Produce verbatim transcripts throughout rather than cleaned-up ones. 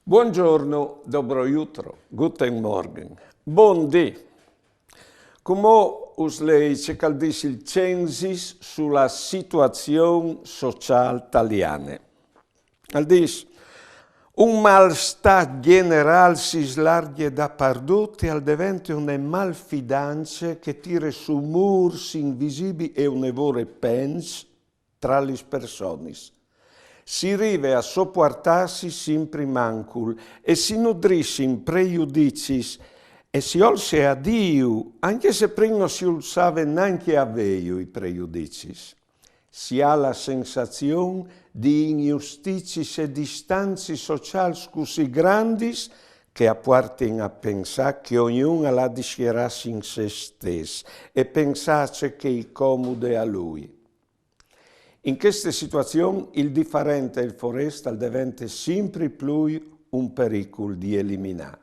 Buongiorno, dobro jutro, guten Morgen, bon dì. Cumò us lei ce che al dîs il censis su la situazion sociâl taliane. Al dîs: un malstât gjenerâl si slargje dapardut e al devente une malfidance che e tire sù mûrs invisibii e une vore pens tra lis personis. Si rive a sopuartâsi simpri mancul e si nudrìs in prejudicis e si olse a Diu, ancje se prin no si ulsave nancje a vêju i prejudicis. Si à la sensazion di injusticis e distancis sociâls cussì grandis che a puartin a pensâ che ognun al à di sierâsi in se stes e pensâ ce che i comude a lui. In cheste situazion il diferent e il forest al devente simpri plui un pericul di eliminâ.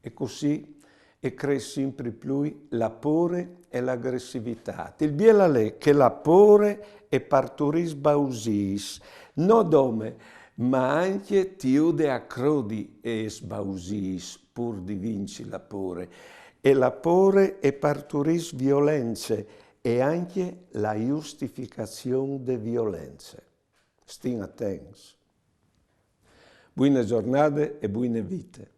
E cussì e cres simpri plui la pôre e la agressivitât. Il biel al è che la pôre e parturìs bausîs, no dome, ma ancje ti jude a crodi e ès bausîs pûr di vinci la pôre. E la pôre e parturìs violence e ancje la justificazion de violence. Stin atents. Buine zornade e buine vite.